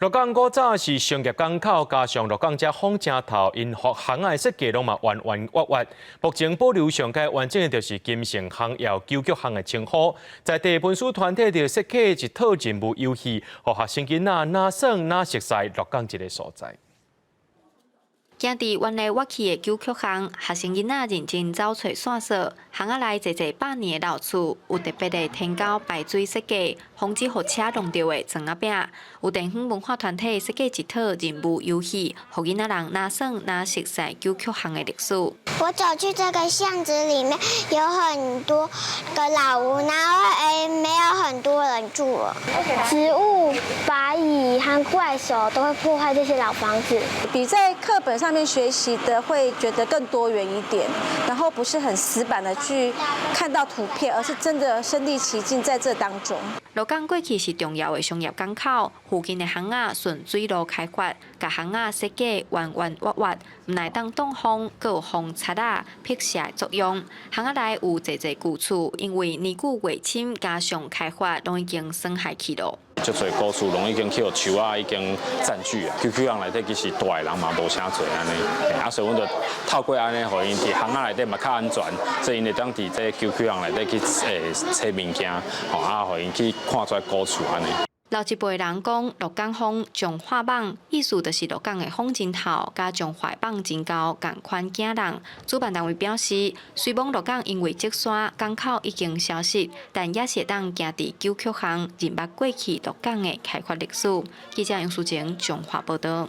鹿港古早是商業港口，加上鹿港這風正透，𪜶巷仔的設計攏嘛彎彎彎彎。目前保留上蓋完整的就是金盛巷猶九曲巷的稱呼。在地文史團體就設計一套任務遊戲，予學生囡仔若耍若熟似鹿港這个所在。行佇彎來彎去的九曲巷，學生囡仔認真走揣線索。巷仔內濟濟百年的老厝，有特別的天溝排水設計，防止予車弄著的磚仔餅。有地方文化團體設計一套任務遊戲，予囡仔人若耍若熟似九曲巷的歷史。我走去這個巷子裡面，有很多個老屋，然後沒有很多人住了。植物、白蟻和怪獸都會破壞這些老房子。比在課本上面學習的會覺得更多元一點，然後不是很死板的去看到圖片，而是真的身歷其境在這當中。鹿港過去是重要的商業港口，附近的巷仔順水路開發，共巷仔設計彎彎彎彎，毋但會當擋風，閣有防賊仔、辟邪的作用。巷仔內有濟濟舊厝，因為年久月深，加上開發，攏已經損害去咯。足濟古厝攏已經去予樹仔已經佔據啊，九曲巷內底其實蹛的人嘛無啥濟按呢，啊，所以阮就透過按呢，予𪜶佇巷仔內底嘛較安全，所以𪜶會當佇這九曲巷內底去揣物件，吼啊，予𪜶去看這古厝按呢。老一輩人講，鹿港風彰化蠓，意思就是鹿港的風真透，佮彰化蠓真厚仝款驚人。主辦單位表示，雖罔鹿港因為積沙港口已經消失，但也是會當行佇九曲巷，認捌過去鹿港的開發歷史。記者楊淑晴彰化報導。